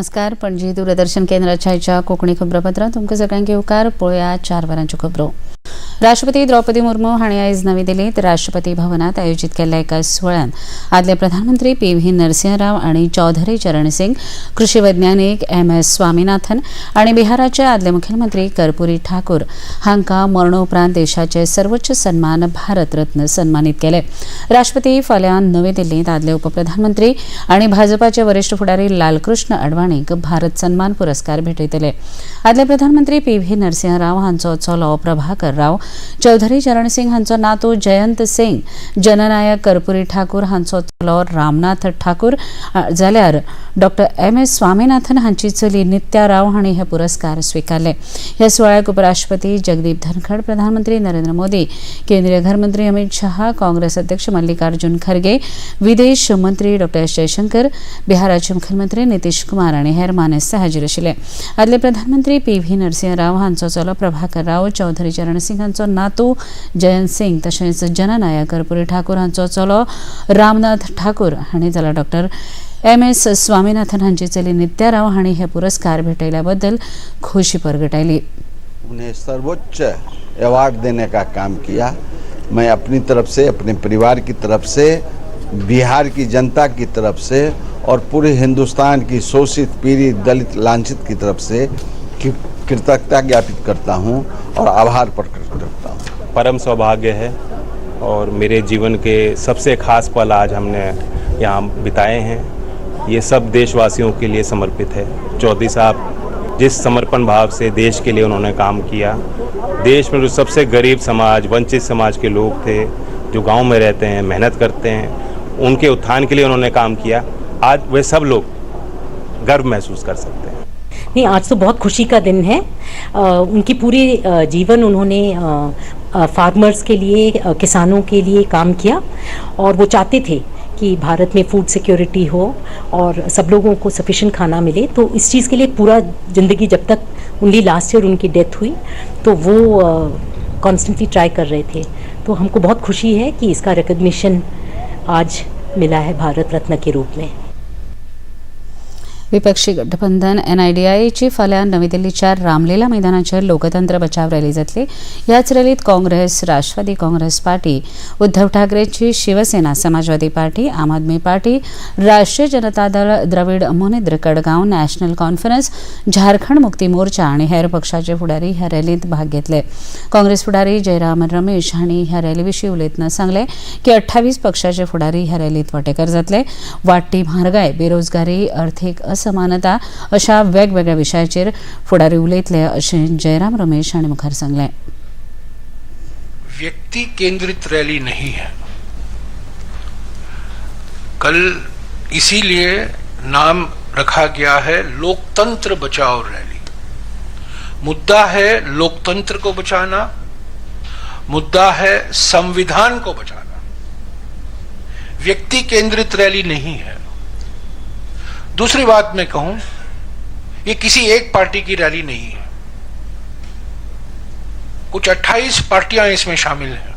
नमस्कार. पणजी दूरदर्शन केंद्राच्या आयच्या कोंकणी खबरापत्रांत तुमकां सगळ्यांक येवकार. पळोवया 4 वरांच्यो खबरो. राष्ट्रपती द्रौपदी मुर्मू हांणी आयज नवी दिल्लीत राष्ट्रपती भवनात आयोजीत केल्ल्या एका सुवाळ्यात आदले प्रधानमंत्री पी व्ही नरसिंहराव आनी चौधरी चरण सिंग, कृषी वैज्ञानीक एम एस स्वामीनाथन आनी बिहाराचे आदले मुखेलमंत्री कर्पुरी ठाकूर हांकां मरणोपरांत देशाचे सर्वोच्च सन्मान भारत रत्न सन्मानीत केले. राष्ट्रपती फाल्यां नवी दिल्लीत आदले उपप्रधानमंत्री आनी भाजपाचे वरिश्ठ फुडारी लालकृष्ण अडवाणीक भारत सन्मान पुरस्कार भेटयतले. आदले प्रधानमंत्री पी व्ही नरसिंहराव हांचो चलो प्रभाकर राव, चौधरी चरण सिंग हांचो नातू जयंत सिंग, जननायक कर्पुरी ठाकूर हांचो चलो रामनाथ ठाकूर, जाल्यार डॉक्टर एम एस स्वामीनाथन हांची चली नित्या राव हांणी हे पुरस्कार स्विकारले. ह्या सुवाळ्याक उपराष्ट्रपती जगदीप धनखड, प्रधानमंत्री नरेंद्र मोदी, केंद्रीय घरमंत्री अमित शहा, काँग्रेस अध्यक्ष मल्लिकार्जुन खरगे, विदेश मंत्री डॉक्टर एस जयशंकर, बिहाराचे मुखेलमंत्री नितीश कुमार आनी हेर मानेस्त हाजीर आशिल्ले. आदले प्रधानमंत्री पी व्ही नरसिंह राव हांचो चलो प्रभाकर राव, चौधरी चरण सिंग हांचो नातू जयंत सिंग, तशेंच जननायक कर्पुरी ठाकूर हांचो चलो रामनाथ ठाकूर हांणी जाल्यार डॉक्टर एम एस स्वामीनाथन हांची चली नित्या राव हांणी हे पुरस्कार भेटयल्या बद्दल खोशी परगटायली. उन्हें सर्वोच्च अवार्ड देने का काम किया. मैं अपनी तरफ से, अपने परिवार की तरफ से, बिहार की जनता की तरफ से और पूरे हिंदुस्तान की शोषित, पीड़ित, दलित, लांछित की तरफ से कृतज्ञता ज्ञापित करता हूं और आभार प्रकट करता हूं. परम सौभाग्य है और मेरे जीवन के सबसे खास पल आज हमने यहाँ बिताए हैं. ये सब देशवासियों के लिए समर्पित है. चौधरी साहब जिस समर्पण भाव से देश के लिए उन्होंने काम किया, देश में जो सबसे गरीब समाज, वंचित समाज के लोग थे, जो गांव में रहते हैं, मेहनत करते हैं, उनके उत्थान के लिए उन्होंने काम किया. आज वे सब लोग गर्व महसूस कर सकते हैं. नहीं, आज तो बहुत खुशी का दिन है. उनकी पूरी जीवन उन्होंने फार्मर्स के लिए, किसानों के लिए काम किया और वो चाहते थे कि भारत में फूड सिक्योरिटी हो और सब लोगों को सफिशिएंट खाना मिले. तो इस चीज़ के लिए पूरा ज़िंदगी, जब तक ओनली लास्ट ईयर उनकी डेथ हुई, तो वो कॉन्स्टेंटली ट्राई कर रहे थे. तो हमको बहुत खुशी है कि इसका रिकग्निशन आज मिला है भारत रत्न के रूप में. विपक्षी गठबंधन एनआयडीआयची फाल्यां नवी दिल्लीच्या रामलीला मैदानाचेर लोकतंत्र बचाव रॅली जातली. ह्याच रॅलीत काँग्रेस, राष्ट्रवादी काँग्रेस पार्टी, उद्धव ठाकरेची शिवसेना, समाजवादी पार्टी, आम आदमी पार्टी, राष्ट्रीय जनता दल, द्रविड मुनेत्र कडगांव, नॅशनल कॉन्फरन्स, झारखंड मुक्ती मोर्चा आनी हेर पक्षाचे फुडारी ह्या रॅलीत भाग घेतले. काँग्रेस फुडारी जयराम रमेश हांणी ह्या रॅली विशीं उलयतना सांगलें की 28 पक्षाचे फुडारी ह्या रॅलीत वांटेकार जातले. वाडटी म्हारगाय, बेरोजगारी, अर्थीक असमानता अशा वेगवेगळ्या विशयाचेर फुडारी उलयतले अशें जयराम रमेश हांणी मुखार सांगलें. व्यक्ति केंद्रित रैली नहीं है कल, इसीलिए नाम रखा गया है लोकतंत्र बचाओ रैली. मुद्दा है लोकतंत्र को बचाना, मुद्दा है संविधान को बचाना. व्यक्ति केंद्रित रैली नहीं है. दूसरी बात मैं कहूं, ये किसी एक पार्टी की रैली नहीं है. कुछ 28 पार्टियां इसमें शामिल हैं.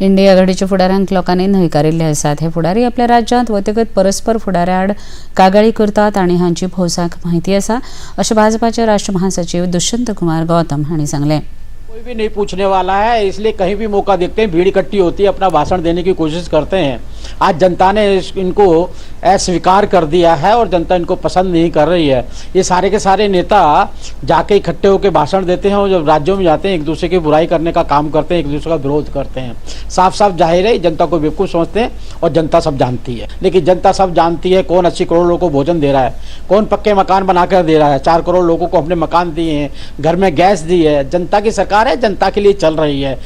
इंडिया आघाडीच्या फुडाऱ्यांक लोकांनी न्हयकारिल्ले आसात. हे फुडारी आपल्या राज्यांत वतकच परस्पर फुडाऱ्या आड कागाळी करतात आनी हांची भौसाक म्हायती आसा, अशें भाजपाचे राष्ट्र महासचीव दुष्यंत कुमार गौतम हांणी सांगलें. कोई भी नहीं पूछने वाला है, इसलिए कहीं भी मौका देखते हैं, भीड़ इकट्ठी होती है, अपना भाषण देने की कोशिश करते हैं. आज जनता ने इनको अस्वीकार कर दिया है और जनता इनको पसंद नहीं कर रही है. ये सारे के सारे नेता जाके इकट्ठे होकर भाषण देते हैं और जब राज्यों में जाते हैं, एक दूसरे की बुराई करने का काम करते हैं, एक दूसरे का विरोध करते हैं. साफ साफ जाहिर है, जनता को बेवकूफ़ समझते हैं और जनता सब जानती है. लेकिन जनता सब जानती है कौन 80 करोड़ लोगों को भोजन दे रहा है, कौन पक्के मकान बनाकर दे रहा है. 4 करोड़ लोगों को अपने मकान दिए हैं, घर में गैस दी है. जनता की सरकार है, जनता के लिए चल रही है.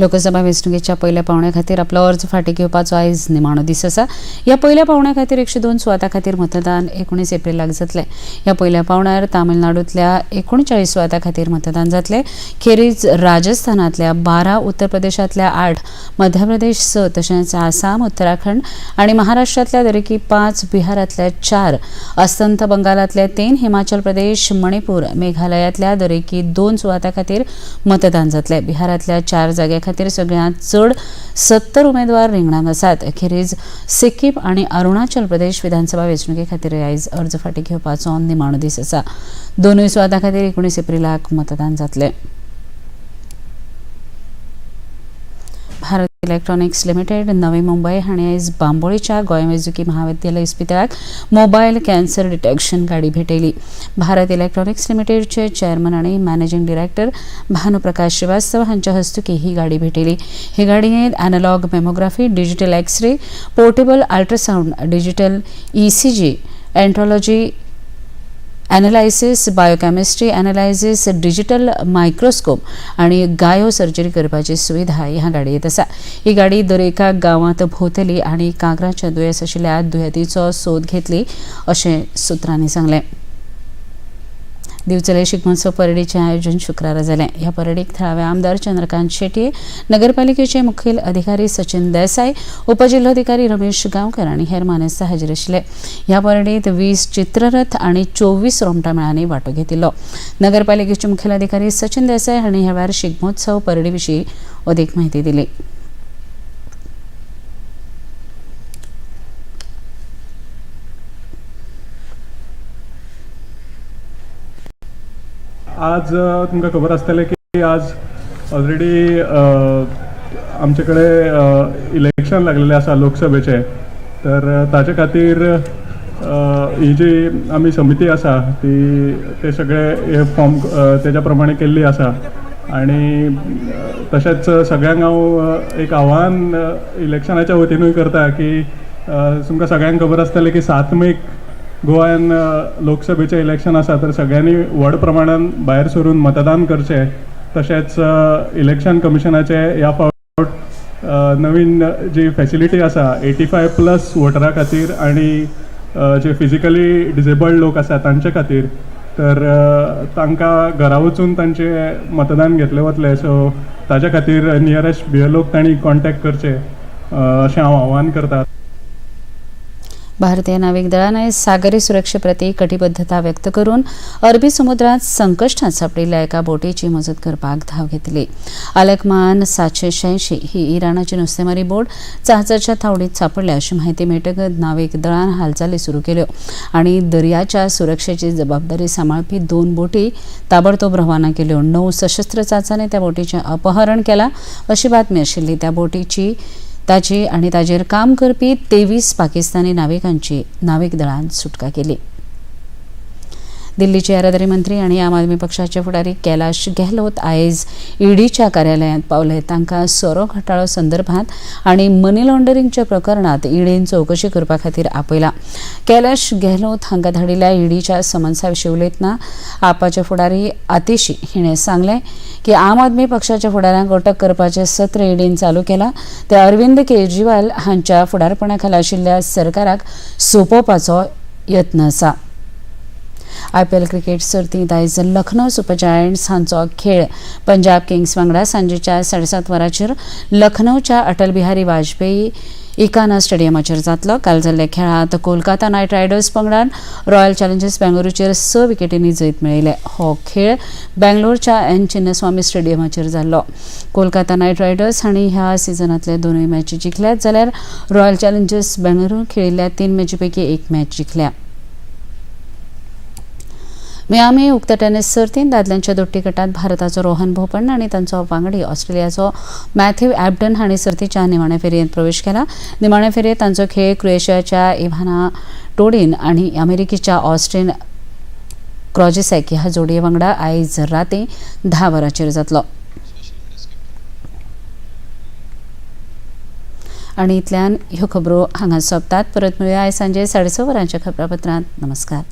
लोकसभा वेंचणुकेच्या पयल्या पावंड्या खातीर आपलो अर्ज फाटीं घेवपाचो आयज निमाणो दीस आसा. ह्या पयल्या पावंड्या खातीर 102 सुवातां खातीर मतदान 19 एप्रिलाक जातलें. ह्या पयल्या पावंड्यार तामिळनाडूंतल्या 39 सुवातां खातीर मतदान जातलें. खेरीज राजस्थानांतल्या 12, उत्तर प्रदेशांतल्या 8, मध्य प्रदेश 6, तशेंच आसाम, उत्तराखंड आनी महाराष्ट्रांतल्या दरेकी 5, बिहारांतल्या 4, अस्तंत बंगालांतल्या 3, हिमाचल प्रदेश, मणिपूर, मेघालयांतल्या दरेकी 2 सुवातां खातीर मतदान जातलें. बिहारांतल्या 4 जाग्यां खातीर खातीर सगळ्यांत चड 70 उमेदवार रिंगणांत आसात. खेरीज सिक्कीम आनी अरुणाचल प्रदेश विधानसभा वेंचणुके खातीर आयज अर्ज फाटीं घेवपाचो निमाणो दीस आसा. दोनूय सुवातां खातीर 19 एप्रिलाक मतदान जातलें. भारत इलेक्ट्रॉनिक्स लिमिटेड नवी मुंबय हांणी आयज बांबोळीच्या गोंय वैजकी महाविद्यालय इस्पितळाक मोबायल कॅन्सर डिटेक्शन गाडी भेटयली. भारत इलेक्ट्रॉनिक्स लिमिटेडचे चेअरमन आनी मॅनेजिंग डिरेक्टर भानुप्रकाश श्रीवास्तव हांच्या हस्तुकीं ही गाडी भेटयली. ही गाडयेंत analogue mammography, digital X-ray, portable ultrasound, digital ECG, andrology analysis, biochemistry analysis, digital microscope आनी गायो सर्जरी करपाची सुविधा ह्या गाडयेंत आसा. ही गाडी दरेका गांवांत भोंवतली आनी कांक्राच्या दुयेंस आशिल्ल्या दुयेंतीचो सोद घेतली अशें सुत्रांनी सांगलें. दिवचले शिगमोत्सव परेडीचें आयोजन शुक्रारा जालें. ह्या परेडीक थळावे आमदार चंद्रकांत शेटये, नगरपालिकेचे मुखेल अधिकारी सचिन देसाय, उपजिल्होधिकारी रमेश गांवकर आनी हेर मानेस्त हाजीर आशिल्ले. ह्या परेडीत 20 चित्ररथ आनी 24 रोमटा मेळांनी वांटो घेतिल्लो. नगरपालिकेचे मुखेल अधिकारी सचिन देसाय हांणी ह्या वेळार शिगमोत्सव परेडी विशीं अदीक म्हायती दिली. आज तुमकां खबर आसतलें की आज ऑलरेडी आमचे कडेन इलेक्शन लागलेलें आसा लोकसभेचें, तर ताचे खातीर ही जी आमी समिती आसा ती ते सगळे हे फॉर्म तेज्या प्रमाणे केल्ली आसा. आनी तशेंच सगळ्यांक हांव एक आव्हान इलेक्शनाच्या वतीनूय करता की तुमकां सगळ्यांक खबर आसतलें की 7 मेक गोव्यान लोकसभेचें इलेक्शन आसा, तर सगळ्यांनी व्हड प्रमाणान भायर सरून मतदान करचें. तशेंच इलेक्शन कमिशनाचे ह्या फावट नवीन जी फॅसिलिटी आसा 85+ वोटरा खातीर आनी जे फिजिकली डिसेबल्ड लोक आसा तांचे खातीर, तर तांकां घरा वचून तांचें मतदान घेतलें वतलें. सो ताच्या खातीर नियरेस्ट BLOक तांणी कॉन्टेक्ट करचें अशें हांव आव्हान करता. भारतीय नाविक दळान आयज सागरी सुरक्षेप्रती कटिबद्धता व्यक्त करून अरबी समुद्रांत संकश्टांत सांपडिल्ल्या एका बोटीची मजत करपाक धांव घेतली. आलकमान 786 ही इराणाची नुस्तेमारी बोट चांचाच्या थावडीत सांपडल्या अशी म्हायती मेळटकच नाविक दळान हालचाली सुरू केल्यो आनी दर्याच्या सुरक्षेची जबाबदारी सांबाळपी 2 बोटी ताबडतोब रवाना केल्यो. 9 सशस्त्र चांचांनी त्या बोटीचें अपहरण केलां अशी बातमी आशिल्ली. त्या बोटीची ताची आनी ताजेर काम करपी 23 पाकिस्तानी नाविकांची नाविक दळान सुटका केली. दिल्लीचे येरादारी मंत्री आनी आम आदमी पक्षाचे फुडारी कैलाश गेहलोत आयज ईडीच्या कार्यालयांत पावले. तांकां सोरो घोटाळो संदर्भात आनी मनी लॉन्डरिंगच्या प्रकरणात ईडीन चवकशी करपा खातीर आपयला. कैलाश गेहलोत हांकां धाडिल्ल्या ईडीच्या समन्सा विशीं उलयतना आपाचे फुडारी आतिशी हिणें सांगलें की आम आदमी पक्षाच्या फुडाऱ्यांक अटक करपाचें सत्र ईडीन चालू केलां ते अरविंद केजरीवाल हांच्या फुडारपणा खाला आशिल्ल्या सरकाराक सोंपोवपाचो यत्न आसा. IPL cricket सर्तींत आयज लखनौ सुपर जायंट्स हांचो खेळ पंजाब किंग्स वांगडा सांजेच्या 7:30 वरांचेर लखनौच्या अटल बिहारी वाजपेयी इकाना स्टेडियमाचेर जातलो. काल जाल्ल्या खेळांत कोलकाता नायट रायडर्स पंगडान रॉयल चॅलेंजर्स बेंगळुरूचेर 6 विकेटींनी जैत मेळयलें. हो खेळ बेंगलोरच्या एन चिन्नस्वामी स्टेडियमाचेर जाल्लो. कोलकाता नायट रायडर्स हांणी ह्या सिजनांतले 2 मॅची जिखल्यात, जाल्यार रॉयल चॅलेंजर्स बेंगळुरू खेळिल्ल्या 3 मॅची पैकी 1 मॅच जिखल्या. मियामी उक्त्या टेनिस सर्तींत दादल्यांच्या दोट्टी गटात भारताचो रोहन बोपण्णा आनी तांचो वांगडी ऑस्ट्रेलियाचो मॅथ्यू एबडन हांणी सर्तीच्या निमाण्या फेरयेंत प्रवेश केला. निमाण्या फेरयेंत तांचो खेळ क्रोएशियाच्या इव्हाना टोडीन आनी अमेरिकेच्या ऑस्ट्रीन क्रॉजेसॅक ह्या जोडये वांगडा आयज राती 10 वरांचेर जातलो. आनी इतल्यान ह्यो खबरो हांगा सोंपतात. परत मेळुया आयज सांजे 6:30 वरांच्या खबरापत्रांत. नमस्कार.